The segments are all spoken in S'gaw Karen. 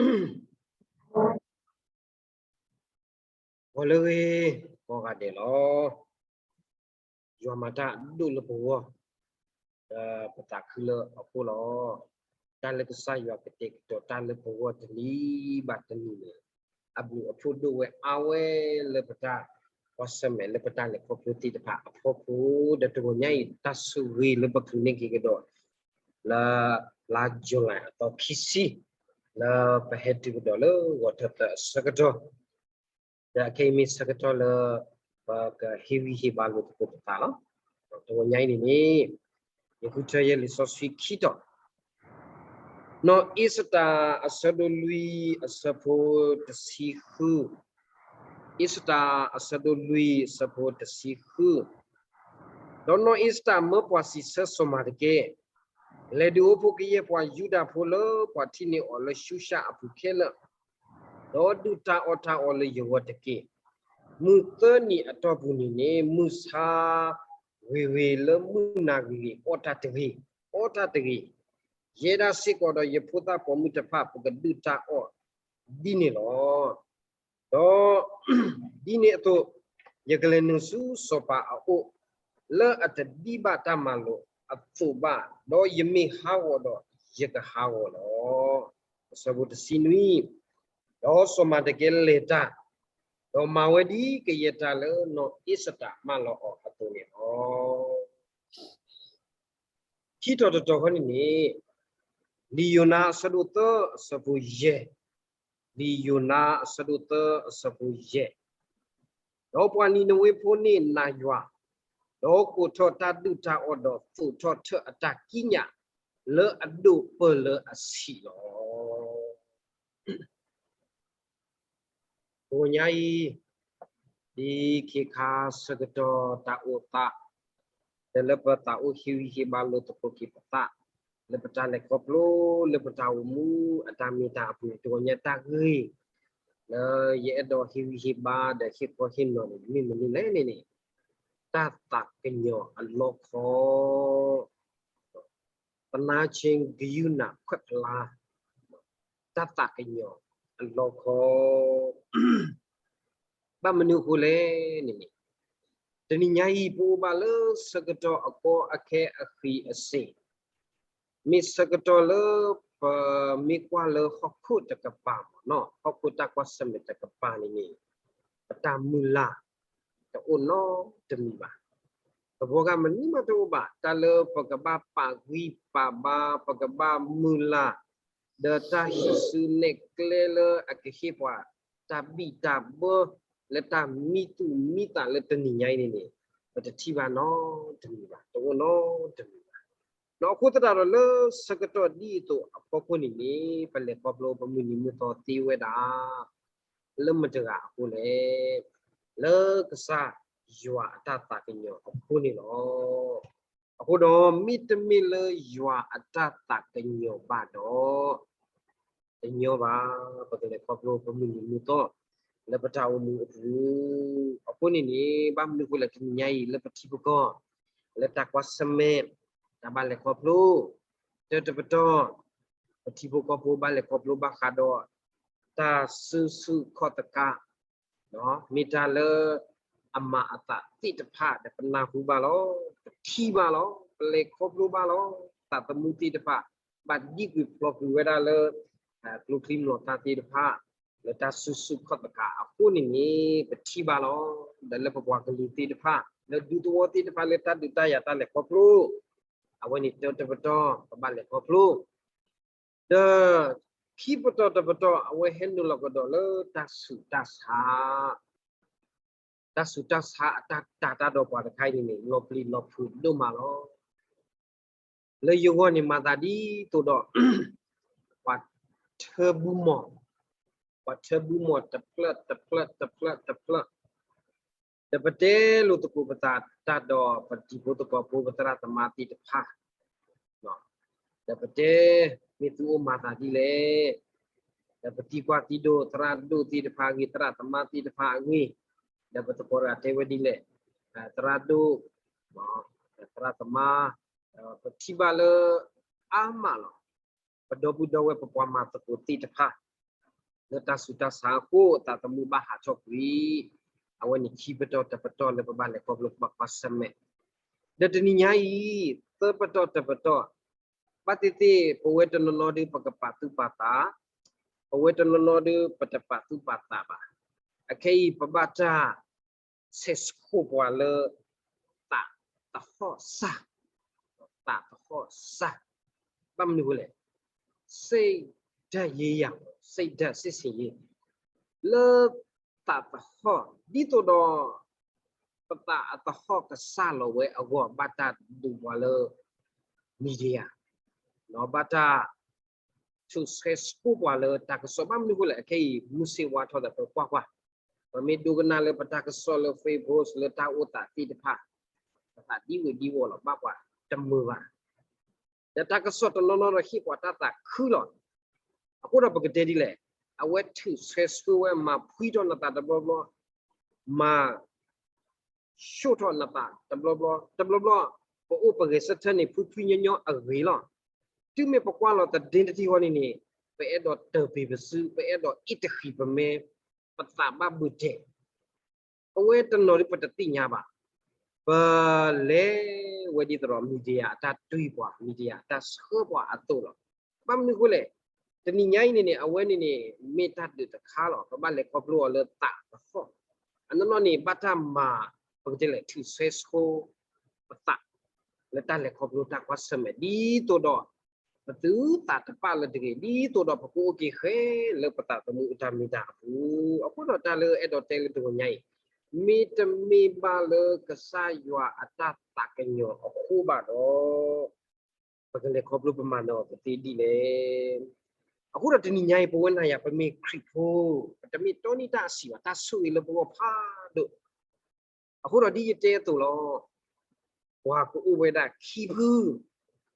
ဂီၤလၢအဂ့ၤ ကိးဂၤဒဲးလီၤ. ယွၤမၤတၢ်အဒိၣ်လၢပဂီၢ်, ဒီးပသးခုလၢအဃိလီၤ. တၢ်လၢကစၢ်ယွၤကတဲာ်ကတီၤတၢ်လၢပဂီၢ်တနံၤဘၣ်တနံၤန့ၣ်, အဘျုးအဖှိၣ်ဒိၣ်ဝဲအါဝဲလၢပတၢ်ကွၢ်ဆၢၣ်မဲာ်လၢပတၢ်လဲၤခီဖျိသ့ၣ်တဖၣ်အဖီခိၣ်, ဒီးတဂီၤညါအံၤ တၢ်ဆိၣ်ဂ့ၤလၢပကန့ၢ်က့ၤကဒီး လၢလါ July အသီခံဆံ, လၢပဟဲတုၤကဒီးလၢဂီၤထၢၣ်သၢအဆၢကတီၢ်, ဒီးအခဲအံၤမ့ၢ်ဆၢကတီၢ်လၢ ပကဟ့ၣ်ဂံၢ်ဟ့ၣ်ဘါလိာ်သကိးပသးလီၤ. တဂီၤညါအံၤန့ၣ်န့ၣ်, ယဃုထၢယဲၢ်လံာ်စီဆှံခံတီၤ, နီၢ်အ့စတၢၤအဆၢဒိၣ်လွံၢ်အဆၢဖိတဆံဃု, အ့စတၢၤအဆၢဒိၣ်လွံၢ်အဆၢဖိတဆံဃု, ဒီးနီၢ်အ့စတၢၤမၢပှၤစံးဆၢစီၤမၤတကဲ, လဲၤဒုးအိၣ်ဖှိၣ်ကယဲၢ်ပှၤယူဒၤဖိလၢပှၤထံၣ်န့ၢ်အီၤလၢၡူၡၣ်အပူၤခဲလၢာ်, ဒီးဒုၣ်တၢ်အီၣ်တၢ်အီလၢယဂီၢ်တက့ၢ်. မုၢ်သၢနံၤအတီၢ်ပူၤန့ၣ်န့ၣ် မုၢ်ဆါဂ့ၤဂ့ၤလၢမုၢ်နၤဂ့ၤဂ့ၤ အီၣ်တၢ်တဂ့ၤ, အီၣ်တၢ်တဂ့ၤ, ယဲဒၣ်စ့ၢ်ကီးဒီးယဖိသၣ်ပိာ်မုၣ်တဖၣ် ပကဒုၣ်တၢ်အီၣ်ဒ်န့ၣ်လီၤ. ဒီးဒ်န့ၣ်အသိး, ယကလဲၤနုာ်ဆူစီၤပၤအအိၣ်, လၢအတဒံးဘၣ်တၢ်မၤလိာ်အသိးဘၣ်, ဒီးယမ့ၢ်ဟးဂီၤဒီးယကဟးဂီၤလီၤ. အဆၢဖိတဆံနွံ, ဒီးစီၤမၤတကဲလဲၤတၢ်, ဒီးမၤဝဲဒ်ကယဲၢ်တၢ်လၢနီၢ်အ့စတၢၤမၢလီၤအီၤအသိးန့ၣ်လီၤ. ခံတီၤတတီၤဃီန့ၣ်န့ၣ်, လံာ်ယိၤနါအဆၢဒိၣ်သၢအဆၢဖိယဲၢ်, လံာ်ယိၤနါအဆၢဒိၣ်သၢအဆၢဖိယဲၢ်, ဒီးပှၤနံၤနဝ့ဖိန့ၣ်နာ်ယွၤ, ဒီးကိးထီၣ်တၢ်ဒုၣ်တၢ်အီၣ်ဒီးသိးထီၣ်ထၢၣ်အတၢ်ကံးညာ်လၢအဒိၣ်ပၢၢ်လၢအဆံးလီၤ. တဂီၤညါအံၤ, ဒ်ခ့ခါဆၢကတီၢ်တၢ်အိၣ်သး, ဒီးလၢပသးအိၣ်ဟ့ၣ်ဂံၢ်ဟ့ၣ်ဘါလိာ်သကိးက့ၤပသး, လၢပတၢ်လဲၤခီဖျိ, လၢပတၢ်အိၣ်မူအတၢ်မ့ၢ်တၢ်အပူၤန့ၣ် တဂီၤညါတၢ်ဂ့ၢ် လၢယအဲၣ်ဒိးဟ့ၣ်ဂံၢ်ဟ့ၣ်ဘါဒီးဟ့ၣ်ခီဟ့ၣ်နီၤန့ၣ် မ့ၢ်မနုၤလဲၣ်န့ၣ်န့ၣ်, တၢ်သးကညီၤအလီခီ ပနါခ့ကယူနၢ်ခွဲးဖျါ, တၢ်သးကညီၤအလီခီ, ဘၣ်မနုၤအဃိလဲၣ်န့ၣ်န့ၣ်, တနံၤညါအံၤ ပအိၣ်ဘၣ်လၢဆၢကတီၢ်အကီအခဲအဃံအစ့ၢ်, မ့ၢ်ဆၢကတီၢ်လၢပမ့ၢ်ကွၢ်လၢဟီၣ်ခိၣ်တကပၤမ့ၢ်နီၤ, ဟီၣ်ခိၣ်တၢ်ကွၢ်ဆၢၣ်မဲာ်တကပၤန့ၣ်န့ၣ်, ပတၢ်မုၢ်လၢ်တအိၣ်နီတမံၤဘၣ်. သဘီဂၤမနုၤမးတအိၣ်ဘၣ်, တၢ်လၢပကဘၣ်ပာ်ဂံၢ်ပာ်ဘါ, ပကဘၣ်မုၢ်လၢ်, ဒီးတၢ်ဟံးစုနဲၣ်ကျဲလၢအကဟ့ၣ်ပှၤတၢ်ဘံၣ်တၢ်ဘၢ လၢတၢ်မံသူၣ်မံသးလၢတနံၤညါအံၤန့ၣ်န့ၣ်, ပတထံၣ်ဘၣ်နီတမံၤဘၣ်, တအိၣ်နီတမံၤဘၣ်. ဒီးအဃိသတးဒီးလၢဆၢကတီၢ်ဒ်အသိးအဖီခိၣ်န့ၣ်န့ၣ်, ပလဲၤခီဖျိပမုၢ်နံၤမုၢ်သီသ့ဝဲဒၣ် လၢမတၤတဂၤအဃိလဲၣ်, လၢကစၢ်ယွၤအတၢ်သးကညီၤအဃိန့ၣ်လီၤ. အဃိဒီးမ့တမ့ၢ်လၢယွၤအတၢ်သးကညီၤဘၣ်ဒီး, တညီဘၣ်, ပကလဲၤခီဖျိပမုၢ်နံၤမုၢ်သီ လၢပတၢ်အိၣ်မူအပူၤ. အဃိန့ၣ်န့ၣ်, ဘၣ်မနုၤအဃိလဲၣ် တနံၤညါအံၤလၢပထံပကီၢ်, လၢတၢ်ကွၢ်ဆၢၣ်မဲာ်, တၢ်ဘၣ်လဲၤခီဖျိ, တၢတပတီၢ်, ပထံဖိကီၢ်ဖိဘၣ်လဲၤခီဖျိဘၣ်ဃးဒီး တၢ်စုဆူၣ်ခီၣ်သကး မ့ၢ်တၢ်လၢအမၤအသးသ့ၣ်တဖၣ်ဒီး ပနၢ်ဟူဘၣ်လီၤ, ပထံၣ်ဘၣ်လီၤ, ပလဲၤခီဖျိဘၣ်လီၤ. သးသမူသ့ၣ်တဖၣ် ဘၣ်ဒံကွံာ်ဖျိးကွံာ်ဝဲဒၣ်လၢ ကျိချံမျိာ်သၣ်သ့ၣ်တဖၣ် လၢတၢ်စုဆူၣ်ခီၣ်သကးအဃိန့ၣ်န့ၣ် ပထံၣ်ဘၣ်လီၤ. ဒီးလၢပပှၤကလုာ်သ့ၣ်တဖၣ် လၢဒူသဝီသ့ၣ်တဖၣ်လၢတၢ်ဒုးတၢ်ယၤတၢ်လဲၤခီဖျိ အဝဲန့ၣ်တၢတပတီၢ် ပဘၣ်လဲၤခီဖျိ ဒီးခံပတီၢ်တပတီၢ် အဝဲဟဲနုာ်လီၤကဒီးလၢတၢ်ဆူးတၢ်ဆါ, တၢ်ဆူးတၢ်ဆါအတၢ်တၤတၢ်ဒီးပှၤတခါအံၤန့ၣ် လီၤပျံၤလီၤဖုးဒိၣ်မးလီၤ. လၢယဂီၢ်န့ၣ်မၤသးဒ်သိးဒီး ပှၤထၢဘူးမီၢ်, ပှၤထၢဘူးမီၢ်တဖျၢၣ်တဖျၢၣ်တဖျၢၣ်တဖျၢၣ် ဒီးပတဲလိာ်သကိးပသးတၢ်ဒီးပတံၤဖိသကိးဖိ ပသရၣ်သမါသ့ၣ်တဖၣ် ဒီးပတဲ မ့ၢ်သုအိၣ်မၤသးဒ်လဲၣ်, ဒီးပသံကွၢ်သံဒိးသရၣ်ဒိၣ်သ့ၣ်တဖၣ်အဂ့ၢ် သရၣ်သမါသ့ၣ်တဖၣ်အဂ့ၢ်, ဒီးပသကိးတဂၤတဲဝဲဒ်လဲၣ်, သရၣ်ဒိၣ်, သရၣ်သမါ, ပထံၣ်ဘၣ်လၢအါမးလီၤ. ပဒီပုၢ်ဒီဝဲၢ်ပပှၤမၤသကိးသ့ၣ်တဖၣ် လၢတၢ်ဆူးတၢ်ဆါအဃိ သးသမူဘၣ်ဟးထီၣ်ကွံာ်, အဝဲန့ၣ်ခံပတီၢ်တပတီၢ်လၢပဘၣ်လဲၤခီဖျိပဘၣ်ကွၢ်ဆၢၣ်မဲာ်, ဒီးတနံၤညါအံၤ သၢပတီၢ်တပတီၢ်, ဘၣ်သ့ၣ်သ့ၣ် ပဝဲတနီၤနီၤဒီးပကပာ်သူၣ်ပာ်သး, ပဝဲတနီၤနီၤဒီးပတပာ်သူၣ်ပာ်သးဘၣ်. အခဲအံၤ ပဘၣ်တၢ် ဆဲးဆှိးပှၤလၢ သးသဟီၣ်စၢ်, သးသဟီၣ်စၢ်, ဘၣ်မနုၤအဃိလဲၣ်, စိတ်ဓာတ်ရေးရာ, စိတ်ဓာတ်စစ်ဆင်ရေး, လၢသးသဟီၣ် ဒ်သိးဒီး ပသးအသဟီၣ်ကစၢ်လီၤဝဲအဂီၢ် ဘၣ်တၢ်ဒုးပှၤလၢ media, ဒီးဘၣ်တၢ် ထုးဆဲးဆှိးပှၤလၢတၢ်ကစီၣ် ဘၣ်မနုၤအဃိလဲၣ်, အခဲအံၤ မုၢ်ဆ့ၣ်ဝါထီၣ်သး ပကွၢ်ကွၢ်, ပမ့ၢ်ဒိကနၣ်လၢပတၢ်ကစီၣ်လၢ Facebook လၢတၢ်အိၣ်သးသ့ၣ်တဖၣ်, ပသးဒံဝုၤဒံဝီၤလီၤ ဘၣ်ပှၤတမုာ်ဘၣ်. ဒီးတၢ်ကစီၣ်တနီၤနီၤဒီးဟ့ၣ်ပှၤတၢ်သးခုလီၤ. အဃိဒီးပကတဲဒ်လဲၣ်, အဝဲထုးဆဲးဆှိးဝဲ မၤဖှံထီၣ်နသးတဘျီဘျီ, မၤ ဆှိးထီၣ်နသးတဘျီဘျီ, တဘျီဘျီ ပအိၣ်ပဂဲၤဆၢထၢၣ်န့ၣ် ဖှံဖှံညီညီအဂ့ၤလီၤ. တုၤမ့ၢ်ပကွၢ်လီၤသဒ့တထံၣ်ဃီန့ၣ်န့ၣ်, ပအဲၣ်ဒိးတၢၢ်ပ့ၤပစု, ပအဲၣ်ဒိးအ့ၣ်တဃံးပမဲ, ပသးဘၣ်ဘုးတဲာ်, ပဝဲတနီၤဒ်ပတသ့ၣ်ညါဘၣ်. ပလဲၤဝဲဒ်သိးဒီး media အတၢ်တွံၢ်ပှၤ, media အတၢ်ဆှၢပှၤအသိးလီၤ. ဘၣ်မနုၤအဃိလဲၣ်, တနံၤညါအံၤန့ၣ်န့ၣ် အဝဲန့ၣ်န့ၣ် မ့ၢ်တၢ်ဒုးတခါလီၤ. ပဘၣ်လဲၤခီဖျိအီၤလၢသးသဟီၣ်, အနီၢ်နီၢ်န့ၣ် ဘၣ်တၢ်မၤ, ပကတဲလဲၣ် ထုးဆဲးဆှိးပသး လၢတၢ်လဲၤခီဖျိတၢ်ကွၢ်ဆၢၣ်မဲာ် ဒ်သိးဒီး ပသုသးတပာ်လၢတဂ့ၤ, ဒ်သိးဒီးပကအိၣ်က့ၤဃဲလၢပသးသမူအတၢ်မ့ၢ်တၢ်အပူၤ. အဃိဒီးတၢ်လၢအဲၣ်ဒိးတဲလၢတဂီၤညါအံၤ, မ့တမ့ၢ်ဘၣ်လၢကစၢ်ယွၤအတၢ်သးကညီၤအဃိဘၣ်ဒီး ပကလဲၤခီဖျိပမၤနၢၤအီၤကသ့ဒ်လဲၣ်. အဃိဒီးတနံၤညါအံၤ ပဝဲနၤယၤ ပမ့ၢ်ခရံာ်ဖိ, ပတမ့ၢ်တီနံၣ်တၢ်အဆံးဘၣ်, တၢ်ဆိၣ်ဂ့ၤလၢပဂီၢ်ဖးဒိၣ်. အဃိဒီးဒ်ယတဲအသိးလီၤ, ပှၤကအိၣ်ဝဲဒၣ်ခံဖု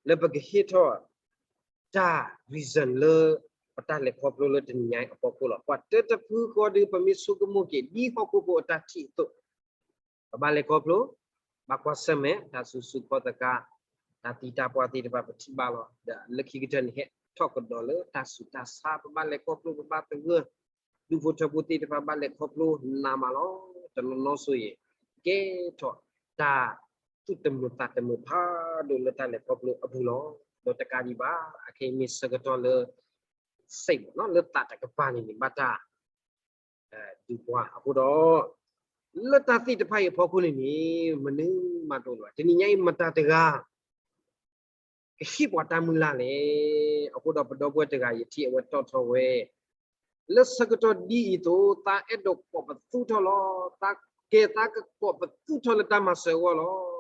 လၢပကဟ့ၣ်ထီၣ် တၢ် reason လၢပတၢ်လဲၤခီဖျိလၢတနံၤညါအံၤအဖီခိၣ်လီၤ. ပှၤတၢတဖုဃီဒီး ပမ့ၢ်ဆိကမိၣ်က့ၤဒ်ဟီၣ်ခိၣ်ဖိအတၢ်ထံၣ်အသိး, ပဘၣ်လဲၤခီဖျိ, ဘၣ်ကွၢ်ဆၢၣ်မဲာ် တၢ်စူၤစူၤခီသကါ, တၢ်သံတၢ်ပှၢ်သ့ၣ်တဖၣ်ပထံၣ်ဘၣ်လီၤ. ဒီးလၢခံကတၢၢ်န့ၣ် ဟဲထီၣ်ကဒီးလၢတၢ်ဆူးတၢ်ဆါ, ပဘၣ်လဲၤခီဖျိ ပဘၣ်သဂၢၢ်, ဒူၣ်ဖိထၢဖိသ့ၣ်တဖၣ်ဘၣ်လဲၤခီဖျိနးမးလီၤ. တနီၤနီၤဆိၣ်ဂ့ၤ ကဲထီၣ်တၢ်သူၣ်တမုာ်သးတမုာ်ဖးဒိၣ် လၢတၢ်လဲၤခီဖျိအပူၤလီၤ. ဒီးတကးဒံးဘၣ် အခဲအံၤမ့ၢ်ဆၢကတီၢ်လၢ စိတ်ပေါ့နော်, လၢသးတကပၤန့ၣ်န့ၣ် ဘၣ်တၢ် ဒုးပှၤအဃိဒီး, လၢတၢ်သ့ၣ်တဖၣ်အံၤအဖီခိၣ်န့ၣ်န့ၣ် မနုၤမးတအိၣ်လၢၤဘၣ်. တနံၤညါအံၤ မတၤတဂၤ ကဟ့ၣ်ပှၤတၢ်မုၢ်လၢ်လဲၣ်. အဃိဒီးပဒီပုၢ်ဝဲၢ်တဂၤ ယထံၣ်အဝဲတီၣ်ထီၣ်ဝဲ လၢဆၢကတီၢ်ဒ်အံၤအသိး သးအဲၣ်ဒိးကိးပသူထီၣ်လီၤ. သးကဲ သးကကိးပသူထီၣ်လၢတၢ်မၤစၢၤအဂီၢ်လီၤ.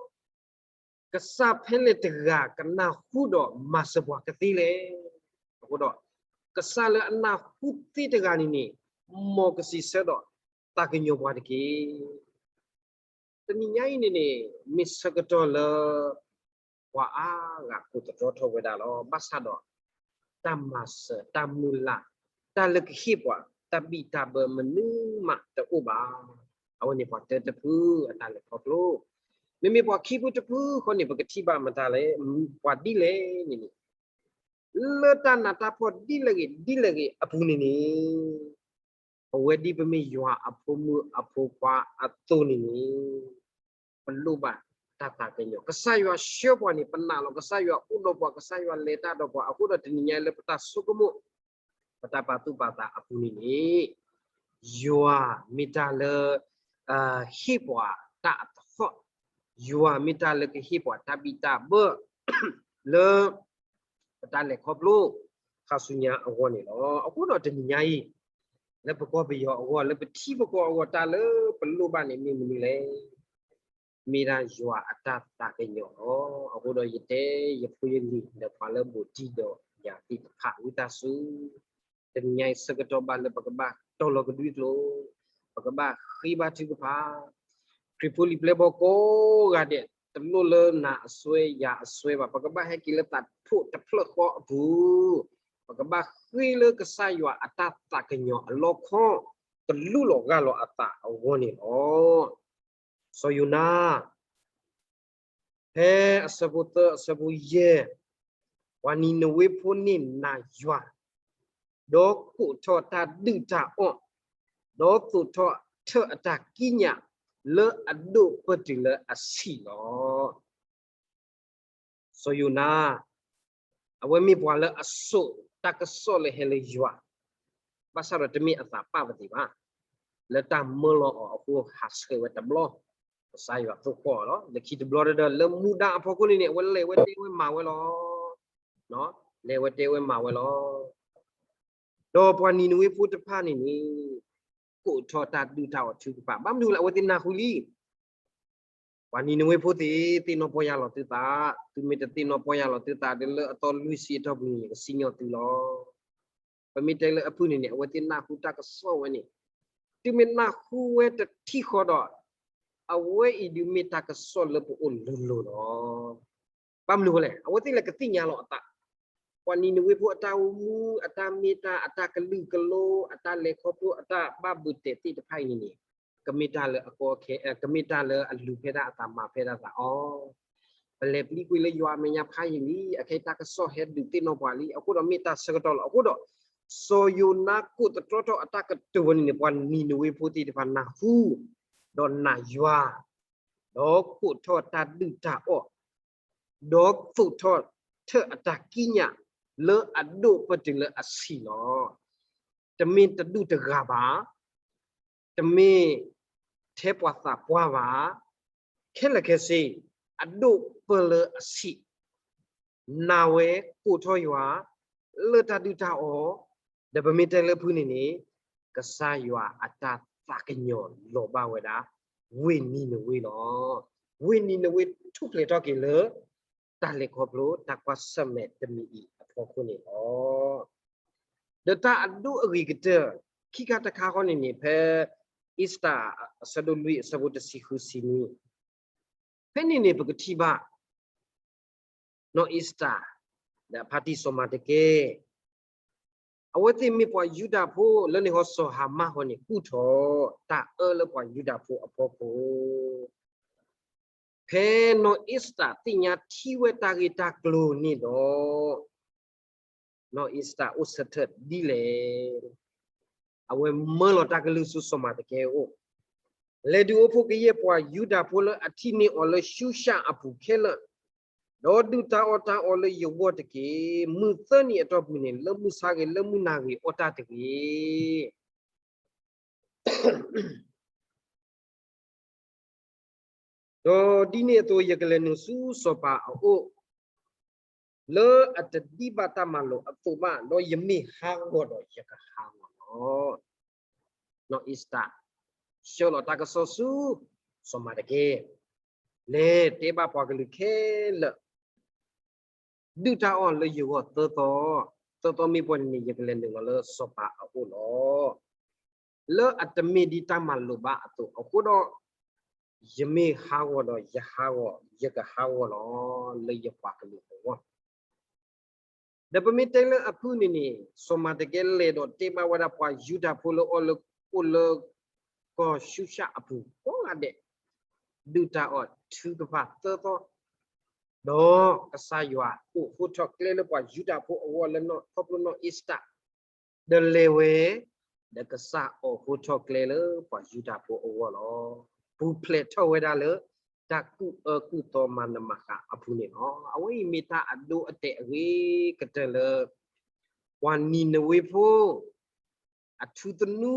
ကစၢ်ဖဲလဲၣ်တဂၤကနၢ်ဟူဒီးမၤစၢၤပှၤကသ့လဲၣ်. အဃိဒီး, ကစၢ်လၢအနၢ်ဟူသ့တဂၤန့ၣ်န့ၣ်, မ်ကစံးဆၢဒီးသးကညီၤပှၤတက့ၢ်. တနံၤညါအံၤန့ၣ်န့ၣ် မ့ၢ်ဆၢကတီၢ်လၢ ပှၤအါဂၤကိးသတြီထီၣ်ဝဲဒၣ်လီၤ. ဘၣ်ဆၣ်ဒီး တၢ်မၤစၢၤ တၢ်မုၢ်လၢ် တၢ်လၢကဟ့ၣ်ပှၤ တၢ်ဘံၣ်တၢ်ဘၢမနုၤမးတအိၣ်ဘၣ်. အဝဲန့ၣ်ပှၤတၢတဖုအတၢ်လဲၤခီဖျိ, မ့မ့ၢ်ပှၤခံဖုတဖုဃီန့ၣ် ပကထံၣ်ဘၣ်မတၤလဲၣ်, ပှၤဒ်လဲၣ်န့ၣ်န့ၣ် လၢတၢ်နးတၢ်ဖှီၣ်ဒ်လဲၣ်ဂ့ၤ ဒ်လဲၣ်ဂ့ၤအပူၤန့ၣ်န့ၣ်, ပဝဲဒ်ပမ့ၢ်ယွၤအဖိမုၣ်အဖိခွါအသိးန့ၣ်န့ၣ်, ပလိၣ်ဘၣ်တၢ်သးကညီၤ. ကစၢ်ယွၤဆှၢပှၤန့ၣ် ပနာ်လီၤ. ကစၢ်ယွၤအိၣ်ဒီးပှၤ, ကစၢ်ယွၤလဲၤတၢ်ဒီးပှၤ. အဃိဒီးတနံၤညါလၢပတၢ်ဆိကမိၣ်, ပတၢ်ပာ်သူၣ်ပာ်သးအပူၤန့ၣ်န့ၣ်, ယွၤမ့ၢ်တၢ်လၢ ဟ့ၣ်ပှၤတၢ်အသဟီၣ်, ယွၤမ့ၢ်တၢ်လၢကဟ့ၣ်ပှၤတၢ်ဘံၣ်တၢ်ဘၢ လၢ ပတၢ်လဲၤခီဖျိ ခါဆူညါအဂီၢ်န့ၣ်လီၤ. အဃိဒီးတနံၤညါအံၤ လၢပကီၢ်ပယီၤအဂီၢ်, လၢပထံပကီၢ်အဂီၢ်, တၢ်လၢပလိၣ်ဘၣ်န့ၣ်မ့ၢ်မနုၤလဲၣ်. မ့ၢ်ဒၣ်ယွၤအတၢ်သးကညီၤလီၤ. အဃိဒီးယတဲယဖိယလံၤ ဒီးပှၤလၢဘူးတံၢ်ဒီးယၤသ့ၣ်တဖၣ် ဝံသးစူၤ တနံၤညါအံၤဆၢကတီၢ်ဘၣ်လၢပကဘၣ်တီၢ်လီၤကဒွံကျိာ်, ပကဘၣ်ဃ့ဘါထုကဖၣ်, ခရံာ်ဖိလံၤပျဲၢ်ဘီၣ်ကိးဂၤဒဲး တလိၣ်လၢနၤအစွဲယၤအစွဲဘၣ်. ပကဘၣ်ဟဲက့ၤလၢသးထိၣ်တဖျၢၣ်ဃီအပူၤ, ပကဘၣ်ဃ့လၢကစၢ်ယွၤအတၢ်သးကညီၤအလီၢ်ခီ ကလူလီၤဂၢ်လီၤအသးအဂီၢ်န့ၣ်လီၤ. စီၤယိၤနါ ဖဲအဆၢဖိသၢ အဆၢဖိယဲၢ်, ပှၤနံၤနဝ့ဖိန့ၣ်နာ်ယွၤ, ဒီးကိးထီၣ်တၢ်ဒုၣ်တၢ်အီၣ်, ဒီးသိးထီၣ်ထၢၣ်အတၢ်ကံးညာ် လၢအဒိၣ်ပၢၢ်တုၤလၢအဆံးလီၤ. စီၤယိၤနါ အဝဲမ့ၢ်ပှၤလၢအစိာ်တၢ်ကစီၣ်လၢဟဲလၢယွၤ, ဘၣ်ဆၣ်ဒီးတမ့ၢ်အသးပာ်ပသ့ၣ်ဘၣ်. လၢတၢ်မၢလီၤအီၤအဃိ ဟးဆှဲးဝဲတဘျီ, ကစၢ်ယွၤသိၣ်ဃီၣ်အီၤလီၤ. လၢခံတဘျီဒီး လၢမူဒါအဖီခိၣ်န့ၣ်န့ၣ် အဝဲလဲၤဝဲတဲဝဲမၤဝဲလီၤ. လဲၤဝဲတဲဝဲမၤဝဲလီၤ. ဒီးပှၤနံၤနဝ့ဖိတဖၣ်န့ၣ်န့ၣ် ကိးထီၣ်တၢ်ဒုၣ်တၢ်အီၣ်ထုကဖၣ်, ဘၣ်မနုၤလဲၣ် အဝဲသ့ၣ်နၢ်ဟူလံ ပှၤနံၤနဝ့ဖိသ့ၣ် သ့ၣ်နီၣ်ပီၢ်ယၢ်လီၤသုသး, သုမ့ၢ်တသ့ၣ်နီၣ်ပီၢ်ယၢ်လီၤသုသးဒီး လၢအသီလွံၢ်ဆံအတီၢ်ပူၤန့ၣ် ယကစံၣ်ညီၣ်သုလီၤ. ပမ့ၢ်တဲလၢအဖုၣ်န့ၣ်န့ၣ် အဝဲသ့ၣ်နၢ်ဟူတၢ်ကစီၣ်ဝဲန့ၣ်, တုၤမ့ၢ်နၢ်ဟူဝဲတထံၣ်ဃီဒီး, အဝဲအံၤဒုးမ့ၢ်တၢ်ကစီၣ်လၢပအိၣ်လိၤလိၤလီၤ. ဘၣ်မနုၤဃိလဲၣ်, အဝဲသ့ၣ်လဲၤကသ့ၣ်ညါလီၤအသး, ပှၤနံၤနဝ့ဖိအတၢ်အိၣ်မူ, အတၢ်မ့ၢ်တၢ်, အတၢ်ကလုာ်ကလိ, အတၢ်လဲၤခီဖျိ, အတၢ်ဘၣ်ဘုးတဲာ်သ့ၣ်တဖၣ်အံၤန့ၣ်န့ၣ်, ကမ့ၢ်တၢ်လၢအကီအခဲ, ကမ့ၢ်တၢ်လၢအလူၤဖဲဒၣ်အသးမၤဖဲဒၣ်သးအီၤ, ပလဲၤပျံၤကွံာ်လၢယွၤအမဲာ်ညါဖးယံာ်လံ, အခဲအံၤတၢ်ကစီၣ်ဟဲဒုးသ့ၣ်နီၣ်ပှၤလံ, အဃိဒီးမ့ၢ်တၢ်ဆၢကတီၢ်လီၤ. အဃိဒီး စီၤယိၤနါကိးသတြီထီၣ်အတၢ်ကတိၤဝဲန့ၣ်န့ၣ် ပှၤနံၤနဝ့ဖိသ့ၣ်တဖၣ်နၢ်ဟူ, ဒီးနာ်ယွၤ, ဒီးကိးထီၣ်တၢ်ဒုၣ်တၢ်အီၣ်, ဒီးသိးထီၣ်ထၢၣ်အတၢ်ကံးညာ် လၢအဒိၣ်ပၢၢ်တုၤလၢအဆံးလီၤ. တမ့ၢ်တဒူၣ်တဂၤဘၣ်, တမ့ၢ်ထဲပှၤသးပှၢ်ဘၣ်, ခဲလၢာ်ခဲဆ့, အဒိၣ်ပၢၢ်လၢအဆံး, နာ်ဝဲကိးထီၣ်ယွၤ လၢတၢ်ဒုၣ်တၢ်အီၣ်, ဒီးပမ့ၢ်တဲလၢဖုၣ်န့ၣ်န့ၣ်, ကစၢ်ယွၤအတၢ်သးကညီၤလီၤဘၣ်ဝဲဒၣ် ဝ့ၢ်နံၤနဝ့လီၤ. ဝ့ၢ်နံၤနဝ့ထူၣ်ဖျဲးထီၣ်က့ၤလၢ တၢ်လဲၤခီဖျိတၢ်ကွၢ်ဆၢၣ်မဲာ်တမံၤအံၤအဖီခိၣ်န့ၣ်လီၤ. ဒီးတၢ်အဒိၣ်အဂ့ၤကတၢၢ် ခံခါတခါဃီန့ၣ်န့ၣ် ဖဲအ့စတၢၣ်အဆၢဒိၣ်လွံၢ်အဆၢဖိတဆံဃုဆံနွံ, ဖဲန့ၣ်န့ၣ် ပကထံၣ်ဘၣ် နီၢ်အ့စတၢၣ် ဒီးအဖါတံၢ်စီၤမၤတကဲ, အဝဲသ့ၣ်မ့ၢ်ပှၤယူဒၤဖိလၢန့ၣ်ဟီ စီၤဟၤမၣ်ဟီန့ၣ် ကူၣ်ထီၣ်တၢ်အၢလၢပှၤယူဒၤဖိအဖီခိၣ်, ဖဲနီၢ်အ့စတၢၣ်သ့ၣ်ညါထံၣ်ဝဲတၢ်ဂ့ၢ်တၢ်ကျိၤန့ၣ်ဒီး နီၢ်အ့စတၢၣ်အိၣ်ဆၢထၢၣ်ဒ်လဲၣ်. အဝဲမၢလီၤတၢ်ကလုၢ်ဆူစီၤမၤတကဲအအိၣ်, လဲၤဒုးအိၣ်ဖှိၣ်ကယဲၢ်ပှၤယူဒၤဖိလၢအထံၣ်န့ၢ်အီၤလၢၡူၡၣ်အပူၤခဲလၢာ်, ဒီးဒုၣ်တၢ်အီၣ်တၢ်အီလၢယဂီၢ်တက့ၢ်. မုၢ်သၢနံၤအတီၢ်ပူၤန့ၣ် လၢမုၢ်ဆါဂ့ၤ လၢမုၢ်နၤဂ့ၤအီၣ်တၢ်တဂ့ၤ. ဒီးဒ်န့ၣ်အသိး ယကလဲၤနုာ်ဆူစီၤပၤအအိၣ်, လၢအတဒံးဘၣ်တၢ်မၤလိာ်အသိးဘၣ်, ဒီးယမ့ၢ်ဟးဂီၤဒီးယကဟးဂီၤလီၤ. နီၢ်အ့စတၢၣ် ဆှၢလီၤတၢ်ကစီၣ်ဆူ စီၤမၤတကဲ, လဲၤတဲဘၣ်ပှၤကလုာ်ခဲလၢာ် ဒုၣ်တၢ်အီၣ်လၢယဂီၢ်သၢသီ, သၢသီမ့ၢ်ပှဲၤန့ၣ်န့ၣ် ယကလဲၤနုာ်လီၤလၢစီၤပၤအအိၣ်လီၤ. လၢအတမ့ၢ်ဒ်တၢ်မၤလိာ်ဘၣ်အသိးအဃိဒီး, ယမ့ၢ်ဟးဂီၤဒီးယဟးဂီၤ, ယကဟးဂီၤလီၤ လၢယပှၤကလုာ်အဂီၢ်. ဒီးပမ့ၢ်တဲလၢအဖုၣ်န့ၣ်န့ၣ် စီၤမၤတကဲလဲၤဒီးတဲဘၣ်ဝဲဒၣ်ပှၤယူဒၤဖိလၢအအိၣ်လၢ ကီၢ်ၡူၡၣ်အပူၤကိးဂၤဒဲး, ဒုၣ်တၢ်အီၣ်ထုကဖၣ်သၢသီ, ဒီးကစၢ်ယွၤအိးထီၣ်ကျဲလၢပှၤယူဒၤဖိအဂီၢ်လၢခီဖျိနီၢ်အ့စတၢၣ်, ဒီးလဲၤဝဲ, ဒီးကစၢ်အိးထီၣ်ကျဲလၢပှၤယူဒၤဖိအဂီၢ်လီၤ. ပူၤဖျဲးထီၣ်ဝဲဒၣ်လၢ တၢ်ကူၣ်အၢကူၣ်သီမၤနးမၤဃးအပူၤန့ၣ်လီၤ. အဝဲအံၤမ့ၢ်တၢ်အဒိအတဲာ်အဂ့ၤကတၢၢ်လၢ ပှၤနံၤနဝ့ဖိ အထူသနူ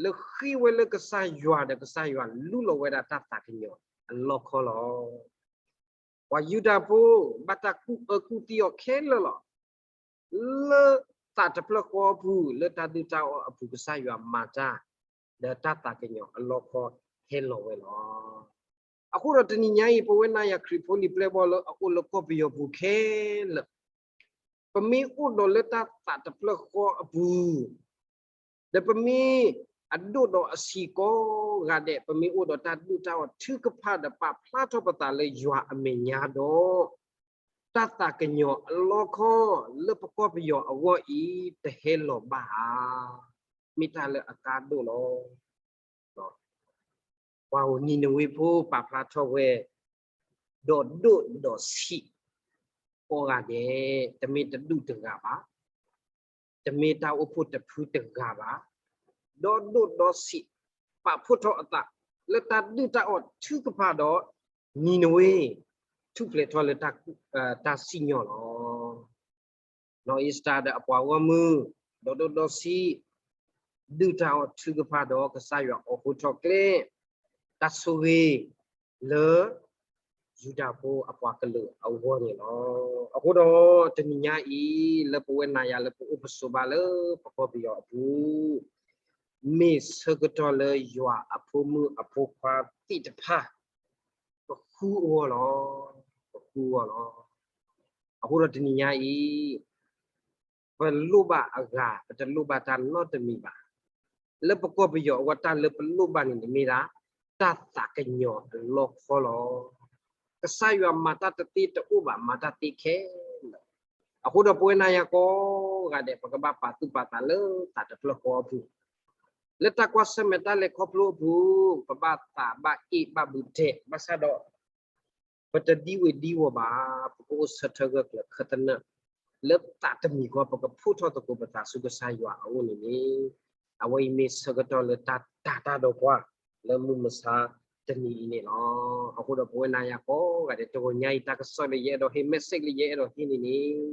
လၢဃ့ဝဲလၢကစၢ်ယွၤဒီးကစၢ်ယွၤလူလီၤဝဲဒၣ်တၢ်သးကညီၤအလီၢ်ခီလီၤ. ပှၤယူဒၤဖိ ဘၣ်တၢ်ကူၣ်အၢကူၣ်သီအီၤခဲလၢာ်လီၤ. လၢသးတဖျၢၣ်ဃီအပူၤ လၢတၢ်ဒုၣ်တၢ်အီၣ်အပူၤ ကစၢ်ယွၤမၤတၢ် ဒီးတၢ်သးကညီၤအလီၢ်ခီဟဲလီၤဝဲလီၤ. အဃိဒီးတနံၤညါအံၤ ပဝဲနၤယၤခရံာ်ဖိလံၤပျဲၢ်ဘီၣ်လၢအအိၣ်လၢကီၢ်ပယီၤပူၤခဲလၢာ်, ပမ့ၢ်အိၣ်ဒီးလၢတၢ်သးတဖျၢၣ်ဃီအပူၤ ဒီးပမ့ၢ်အဒိၣ်ဒီးအဆံးကိးဂၤဒဲး, ပမ့ၢ်အိၣ်ဒီးတၢ်ဒုၣ်တၢ်အီၣ်ထုကဖၣ်ဒီးပာ်ဖျါထီၣ်ပသးလၢယွၤအမဲာ်ညါဒီး, တၢ်သးကညီၤအလီၢ်ခီလၢပကီၢ်ပယီၤအဂီၢ်အံၤ တဟဲလီၤဘၣ်ဧါ. မ့ၢ်တၢ်လၢအကါဒိၣ်လီၤ. ပှၤဧိၤနံၤနဝ့ဖိပာ်ဖျါထီၣ်ဝဲ, ဒီးဒိၣ်ဒီးဆံးကိးဂၤဒဲး, တမ့ၢ်တဒူၣ်တဂၤဘၣ်. တမ့ၢ်တၢ်အိၣ်ဖှိၣ်တဖုတဂၤဘၣ်, ဒီးဒိၣ်ဒီးဆံး ပာ်ဖှိၣ်ထီၣ်အသး လၢတၢ်ဒုၣ်တၢ်အီၣ်ထုကဖၣ်ဒီး နံၤနဝ့, ထူၣ်ဖျဲးထီၣ်လၢ တၢ်စံၣ်ညီၣ်လီၤ. နီၢ်အ့ၤစတၢၤဒီးအပှၤဂီၢ်မုၢ် ဒီးဒိၣ်ဒီးဆံး ဒုၣ်တၢ်အီၣ်ထုကဖၣ်ဒီးကစၢ်ယွၤအိးထီၣ်ကျဲ တၢ်ဆိၣ်ဂ့ၤလၢ ယူဒၤဖိအပှၤကလုာ်အဂီၢ်န့ၣ်လီၤ. အဃိဒီးတနံၤညါအံၤ လၢပဝဲနၤယၤလၢပအိၣ်ပဆိးဘၣ်လၢပကီၢ်ပယီၤအပူၤ မ့ၢ်ဆၢကတီၢ်လၢယွၤအဖိမုၣ်အဖိခွါသ့ၣ်တဖၣ် ပဃုအဂီၢ်လီၤ. ပဃုအဂီၢ်လီၤ. အဃိဒီးတနံၤညါအံၤ ပလိၣ်ဘၣ်အဂၤ ပတလိၣ်ဘၣ်တၢ်နီတမံၤဘၣ်. လၢပကီၢ်ပယီၤအဂီၢ် တၢ်လၢပလိၣ်ဘၣ်န့ၣ်န့ၣ်မ့ၢ်ဒၣ် တၢ်သးကညီၤအလီၢ်ခီလီၤ. ကစၢ်ယွၤမၤတၢ်တသ့တအိၣ်ဘၣ် မၤတၢ်သ့ခဲလၢာ်. အဃိဒီးပဝဲနၤယၤကိးဂၤဒဲး ပကဘၣ်ပာ်သူၣ်ပာ်သးလၢသးတဖျၢၣ်ဃီအပူၤ လၢတၢ်ကွၢ်ဆၢၣ်မဲာ်တၢ်လဲၤခီဖျိအပူၤ ပဘၣ်သးဘၣ်အ့ၣ်ဘၣ်ဘူးဒဲး ဘၣ်ဆၣ်ဒီး ပတဒံဝ့ၤဒံဝီၤဘၣ်, ပကအိၣ်ဆၢထၢၣ်ဂၢၢ်ကျၢၤခၢၣ်သနၢၣ် လၢသးတမံၤဃီ ပကဖှိၣ်ထီၣ်သကိးပသးဆူကစၢ်ယွၤအအိၣ်န့ၣ်န့ၣ်, အဝဲအံၤမ့ၢ်ဆၢကတီၢ်လၢတၢ်တၤတၢ်ဒီးပှၤ လၢမုၢ်မဆါတနံၤအံၤန့ၣ်လီၤ. အဃိဒီးပဝဲနၤယၤကိးဂၤဒဲး တဂီၤညါအံၤ တၢ်ကစီၣ်လၢယအဲၣ်ဒိးဟ့ၣ် message လၢယအဲၣ်ဒိးဟ့ၣ်န့ၣ်န့ၣ်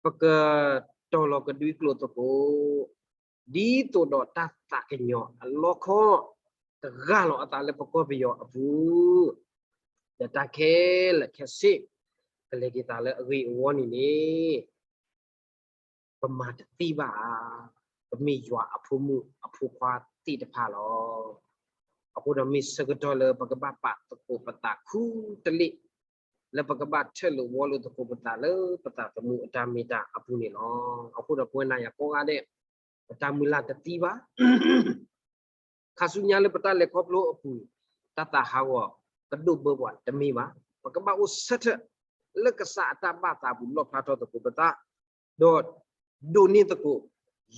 ပကတီၤလီၤကဒွံကျိာ်သကိး ဒ်သိးဒီးတၢ်သးကညီၤအလီၢ်ခီ ကဂၢ်လီၤအသးလၢပကီၢ်ပယီၤအပူၤ ဒီးတၢ်ခဲလၢာ်ခဲဆ့ ကလဲၤက့ၤသးလၢအဂ့ၢ်အဝီန့ၣ်န့ၣ် ပမၤတသ့ဘၣ်ဧါ. ပမ့ၢ်ယွၤအဖိမုၣ်အဖိခွါသ့ၣ်တဖၣ်လီၤ. အဃိဒီးမ့ၢ်ဆၢကတီၢ်လၢပကဘၣ်ပာ်သကိးပသးခူတလ့ၢ် လၢပကဘၣ်ထၢၣ်လိာ်ဝီလိာ်သကိးပသးလၢပသးသမူအတၢ်မ့ၢ်တၢ်အပူၤန့ၣ်လီၤ. အဃိဒီးပဝဲနၤယၤကိးဂၤဒဲး ပတၢ်မုၢ်လၢ်တသံဘၣ် ခါဆူညါလၢပတၢ်လဲၤခီဖျိအပူၤ တၢ်သးဟးဂီၤကဒိၣ်ဘၢပှၤတမ့ၢ်ဘၣ်. ပကဘၣ်အိၣ်ဆၢထၢၣ်လၢကစၢ်အတၢ်ဘၣ်သးအပူၤ လီၣ်ဖျါထီၣ်သကိးပသး ဒီးဒိးန့ၢ်သကိး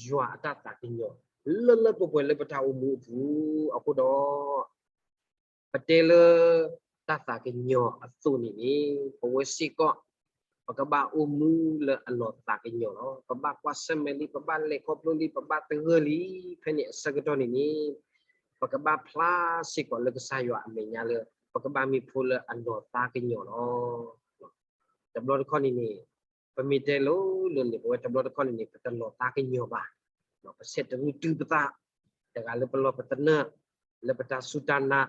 ယွၤအတၢ်သးကညီၤ လၢလၢပှဲၤပှဲၤလၢပတၢ်အိၣ်မူအပူၤ. အဃိဒီး ပတဲလၢ တၢ်သးကညီၤအသိးန့ၣ်န့ၣ် ပဝဲစ့ၢ်ကီး ပကဘၣ်အိၣ်မူလၢအလီၤသးကညီၤလီၤ. ပဘၣ်ကွၢ်ဆၢၣ်မဲာ်လံ, ပဘၣ်လဲၤခီဖျိလံ, ပဘၣ်သဂၢၢ်လံ. ဖဲန့ၣ်အဆၢကတီၢ်န့ၣ်န့ၣ် ပကဘၣ်ဖျါစ့ၢ်ကီးလၢကစၢ်ယွၤအမဲာ်ညါလၢ ပကဘၣ်မ့ၢ်ဖိလၢအလီၤသးကညီၤလီၤ. တဘျီတခီၣ်န့ၣ်န့ၣ် ပမ့ၢ်တဲလိၤလိၤန့ၣ် ပဝဲတဘျီတခီၣ်န့ၣ်န့ၣ် ပတလီၤသးကညီၤဘၣ်. ပဆဲးတဂုာ်တုၤပသး တဂၤလၢပလီၢ်ပသနၢၣ်, လၢပတၢ်စူၢ်တၢ်နာ်,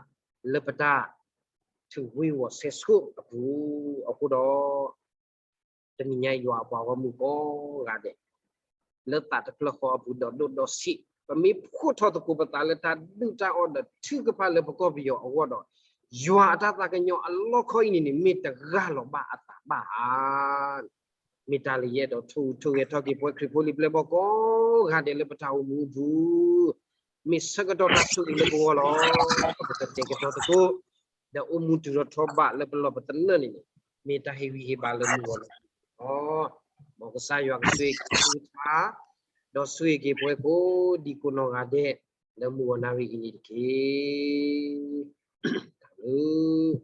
လၢပတၢ်ထုးဝ့ၤဝီၤဆဲးဆိအပူၤ. အဃိဒီး တနံၤညါယွၤအပှၤဂီၢ်မုၢ်ကိးဂၤဒဲး လၢသးတဖျၢၣ်ဃီအပူၤ ဒီးဒိၣ်ဒီးဆံး ပမ့ၢ်ဖှိၣ်ထီၣ်သကိးပသးလၢတၢ်ဒုၣ်တၢ်အီၣ်ဒီးထုကဖၣ်လၢပကီၢ်ပယီၤအဂီၢ်ဒီး ယွၤအတၢ်သးကညီၤအလီၢ်ခီအံၤန့ၣ်န့ၣ် မ့ၢ်တဂၢ်လီၤဘၣ်အသးဘၣ်ဧါ. မ့ၢ်တၢ်လၢယအဲၣ်ဒိးထိၣ်ဟူးထိၣ်ဂဲၤထီၣ်က့ၤ ပဝဲခရံာ်ဖိလံၤပျဲၢ်ဘီၣ်ကိးဂၤဒဲးလၢပတၢ်အိၣ်မူအပူၤ မ့ၢ်ဆၢကတီၢ်တၢ်ဆိၣ်ဂ့ၤလၢပဂီၢ်လီၤ. ပကတဲာ်ကတီၤသကိး ဒီးအိၣ်မူတုၤထီၣ်ထီဘးလၢပလီၢ်ပသနၢၣ်န့ၣ်န့ၣ် မ့ၢ်တၢ်ဟ့ၣ်ဂံၢ်ဟ့ၣ်ဘါလၢမုၢ်ဂီၤလီၤ. မ်ကစၢ်ယွၤကဆိၣ်ဂ့ၤက့ၤသုတဖၣ် ဒီးဆိၣ်ဂ့ၤက့ၤပဝဲကိးဒံကိးနီၢ်ဂၤဒဲး လၢမုၢ်ဂီၤနၣ်ရံၣ်အံၤန့ၣ်တက့ၢ်. တၢ်ဘျုး